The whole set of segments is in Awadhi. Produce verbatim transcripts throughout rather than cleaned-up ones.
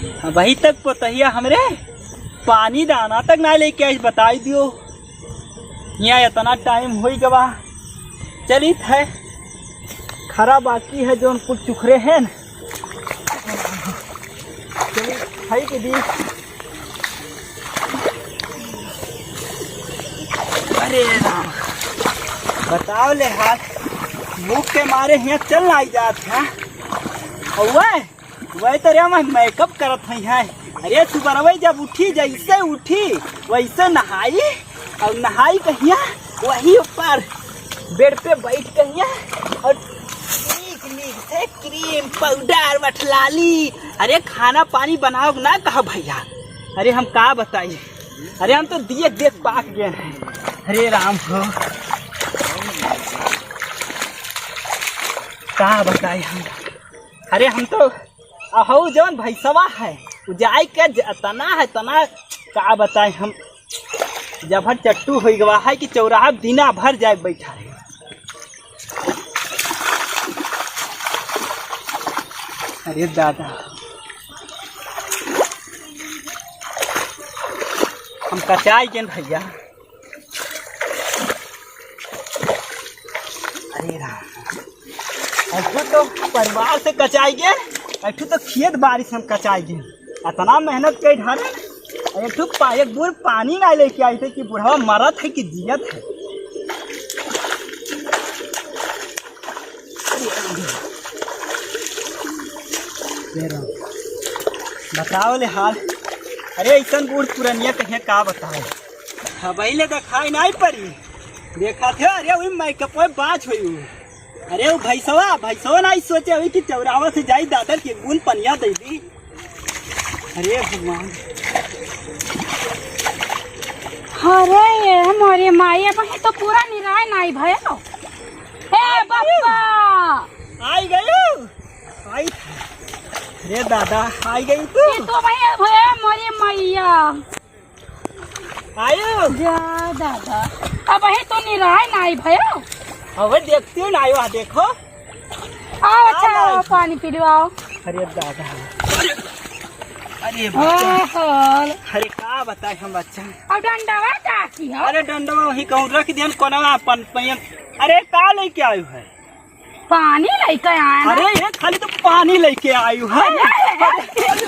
अबहीं तक पोतहिया हमरे पानी दाना तक ना लेके आई, बताई दियो। यहाँ इतना टाइम होई गवा। चलित है, खरा बाकी है जौन कुल चुखरे हैं न। चलित है कि दी। अरे राम, बताओ ले हाल, भूख के मारे हियाँ चल नाई जात है। और वह, वह तो रे मैं मेकअप करत हई है। अरे सुबरवे जब उठी, जैसे उठी वैसे नहाई, और नहाई कहिया वही ऊपर बेड पे बैठ कहिया, और नीक नीक से क्रीम पाउडर वठलाली। अरे खाना पानी बनाओ ना कहा भैया, अरे हम का बताई, अरे हम तो दिए देख पाक गए हैं। अरे राम हो, का बताई हम, अरे हम तो अहू जौन भैंसवा है, उ जाए के ज-, तना है, तना का बताई हम, जब हर चट्टू होई गवा है कि चौराहा दिना भर जाए बैठा है। अरे दादा, हम कचाई गेन भैया। अरे राम, अठू तो परिवार से कचाई गेन, अठू तो खेत बारी से हम कचाई गेन। इतना मेहनत कई ढारे, अठू पा-, एक बूंद पानी ना लेके आई थे कि बुढ़वा मरत है कि जियत है। हे राम, बताओ ले हाल। अरे ऐसन बूढ़ पुरनिया कहिया का बताओ। हाँ, पहिले देखाई नाई पड़ी। देखा थे, अरे वही मेकअप में बाज हुई हूँ। अरे वो भैंसवा, भैंसवा नाई सोचे हुई कि चौराहा से जाई दादर के गुन पनिया दे दी। अरे भगवान। अरे ये मोरे माई, अबहीं तो पूरा निराय नाई भयो। ए बप्पा। आई गयो। आई। अरे दादा, आई गई तू। ये तो भैया, भैया मोरे मैया। आयो। जा दादा, अबहीं तो निराय नाई भयो। अबे देखती हूँ ना, आयो, आ देखो। आओ, अच्छा, आओ, आओ, पानी पी लो, आओ। अरे दादा, अरे, अरे बच्चा। ओहो। अरे का बताए हम बच्चा। अब डंडवा का की हो? अरे डंडवा वहीं कहूँ रख दियन कोनवा अपन पहियन। अरे का लेके आयो है? पानी लेके आए हैं। अरे ये खाली तो पानी लेके आयो है। अरे, अरे, अरे,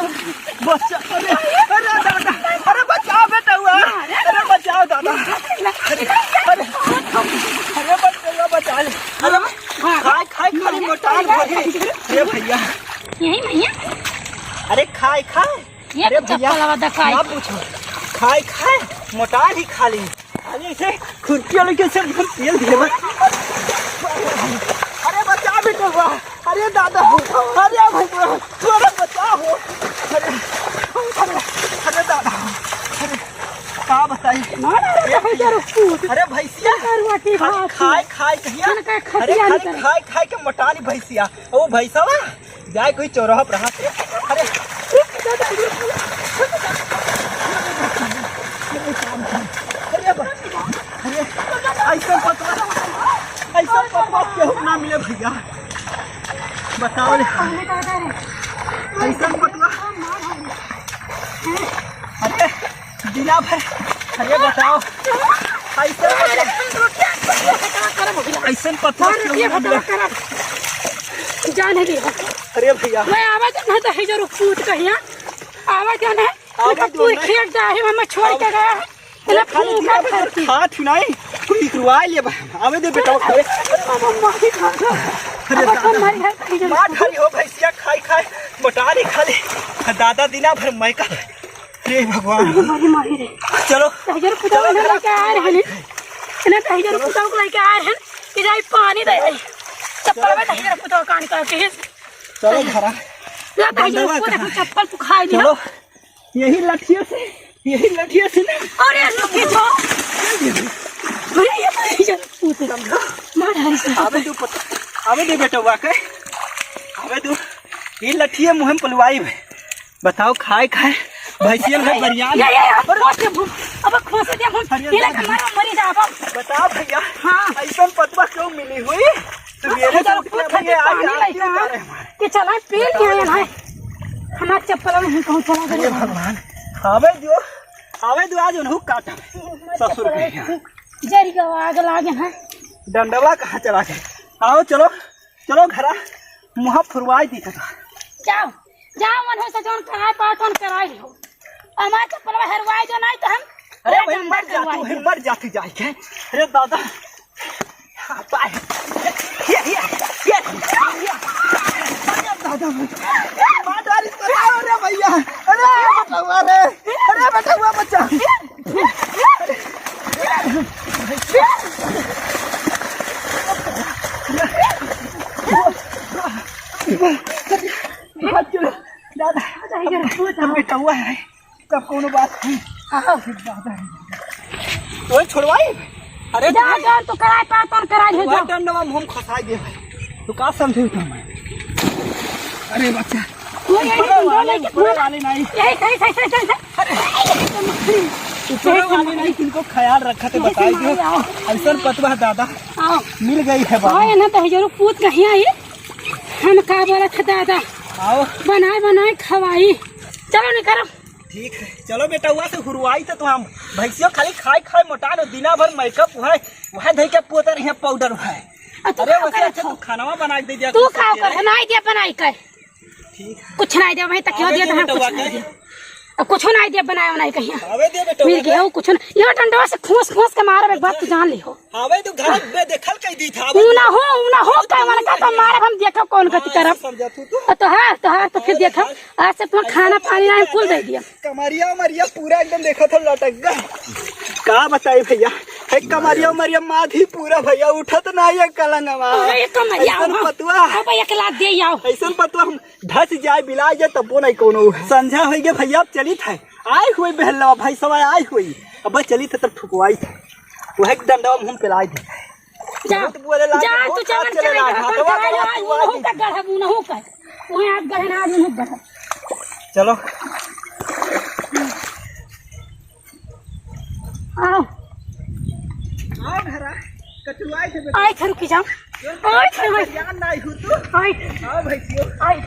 बच्चा, अरे, अरे दादा, अरे बचाओ बेटवा, अरे बचाओ दादा, अरे, अरे, अरे बच्चा बचा ले, अरे हाँ, हाँ। खाए, खाए, खाली मोटान भरी। अरे भैया। यही भैया। अरे खाए, खाए। ये अरे तो भैया, चप्पल वाला दिखाई। ना पूछो, खाए, खाए, मोटान ही खाली। अरे इसे खुरपी वाले के सिर में तेल दिए बस। अरे बचा बेटवा, अरे दादा, अरे भैया, अरे बचाओ, अरे, अरे, अरे दादा, अरे का बताई? ना, ना, ना, अरे, ना, ना, ना। अरे भैंसिया, ना, ना, ना, खाली ना। खाए, खाए कहिया? ना, ना, अरे खटिया खाली निकल। खाए, खाए के मोटानी भैंसिया, वो भैंसवा जाए कोई चौराहा पर हाथ। अरे, अरे बा-, अरे, ऐसा पतवा, ऐसा पतवा केहू ना मिले भैया, बताओ रे। ऐसा पतवा, अरे, दिना भर, अरे बताओ, ऐसा पतवा, ऐसा पतवा केहू ना मिले। जान है भैया। अरे भैया। मैं आवा जन है तो है जरूर पूत कहिया। आवा जन है। आवा तो जन पूरे है। खेत जा है, मैं छोड़ के गया है। तेरा खाली फूका दिया बस करती। खा थी नहीं। कोई इकरवा ले बा। आवे दे बेटा, खाए। अरे अब दादा। मार खाई जरूर। मार खाई हो भैंसिया, खाई खाई। मोटा नहीं खाली। दादा दिना भर मैं का। रे भगवान। अरे मारे, मारे रे। चलो। तो हजार पतवा चलो, ना लेके आ रहे हैं। इन्हें तो हजार पतवा को लेके आ रहे हैं कि जाई पानी दे आई। चप्पल में तो हजार पतवा कान का के। चलो घरा। ला तो हजार डंडवा को कहाँ? देखो, चप्पल तू खाई लियो। चलो। यही लठिया से, यही लठिया से ना। अरे लठिया तो। अरे ये तो हजार पतवा। समझो? मार हरी से। आवे दो पत-, आवे दे बेटवा के। आवे दो। ये लठिया मुँह में पलवाई बे। बताओ, खाए, खाए, भैंसियन है बरियान। ये, ये, अब खोस दे, अब, अब खोस दे, हम अरे ये लगा दादा। मारो, मरी जा, अब। बताओ भैया, हाँ। ऐसन पतवा क्यों मिली हुई? तो तो मेरे से तो उठना पूछ भैया, पानी आज लेके आरती आ। उतारे हमारे। कि चला, पी बताओ लिया ना। भाई। हमार चप्पल में ही कहूँ चला अरे गया। भगवान, आवे दियो, आवे दियो, आज उन्हों काटा। ससुर के यहाँ। जरी गवा आग लागे है। डंडवा कहाँ चला गए? आओ, चलो, चलो घरा, मुँह फुरवाई दी कता। जाओ, जाओ, मन हो से जौन कराए पाओ, तौन कराए लिहो। हमार चप्पलवा हरवाए जो नहीं तो हम अरे भाई, मर जा तू, मर जा तू जाए के। अरे दादा। ये, ये, ये, ये। अरे दादा, मार डाली तो, अरे भैया, अरे बेटवा रे, अरे बेटवा बच्चा। दादा, बेटवा है। तब कौनो बात नहीं। आओ। तोय छोड़वाई? अरे जा, तू जा, तू कराए पा, तोर कराए ले, जा। डंडवा में हम खसाई दे भाई। तू का समझे तू हमें? अरे बच्चा। तू यही ऊपर तुम वाले, लेके ऊपर पूरा वाले नहीं। यही सही, सही, सही, सही, सही। ऊपर वाले नहीं, इनको ख्याल रखा तो यही बताई से दो। मारे आओ। ऐसन पतवा दादा आओ। मिल गई है बाबा। हाँ, ये ना तो जरूर पूछ कहीं आई। हम का बोला था दादा? आओ। बनाए, बनाए खवाई। चलो निकलो। ठीक है, चलो बेटा, हुआ से हुरवाई तो, तो हम भैंसियों खाली खाए खाए मोटा लो, दिना भर मेकअप हुआ है, वह धई के पोतर है पाउडर हुआ है। आ, तू अरे का वैसे करत अच्छा हो? तू खानवा बना के दे दिया तू कुछ का सच्चे कर? रे। नाई दे बनाई के। ठीक है। कुछ नाई दे, वहीं तक क्यों आवे दिया दे तो हम बेटा, कुछ वाकई। नाई दे। अब कुछ नाई दे बनाए बनाई कहीं। आवे दे बेटा, मिल वाकई। गया हो कुछ ना। यो डंडवा से खूंस खूंस के मारब, एक बात तू जान ली हो। आवे तो घर में देखल कह दी था। ऊ ना हो, ऊ ना हो, का मन का तो मारब हम, देखब कौन गति हाँ, करब। समझा तू, तू। तो तोहार, तोहार तो फिर अरे देखब। भाई। आज से तुम्हें खाना पानी ना कुल दे दिया। कमरिया उमरिया पूरा एकदम देखा था लटक गए। का बताई भैया, है कमरिया उमरिया माधी पूरा भैया उठत ना है कलंगवा। अरे कमरिया ऐसन हो। पतवा। अब एक लात दे आओ। ऐसन पतवा हम धस जाए बिला जाए तब वो नहीं कोनो। संझा होई गे भैया, अब चलित है। आए हुए बहलवा भाई सब आए हुए। अब चलित है तब ठुकवाई था। वह एक डंडवा मुंह पे लाई दी। जा, बहुत बोले लाग, जा, बहुत तू चमन चले चले लाग, जा, हाथवा चले जा, आज उनहु का गढ़ब, उनहु का। वहीं आज गढ़ना, आज उनहु गढ़ब। चलो। आओ। आओ घरा, कचुआई थे बेटा। आई थे, रुकी जाओ। आई थे, आई। जान ना आई हूँ तू। आई। आओ भाई, क्यों? आई।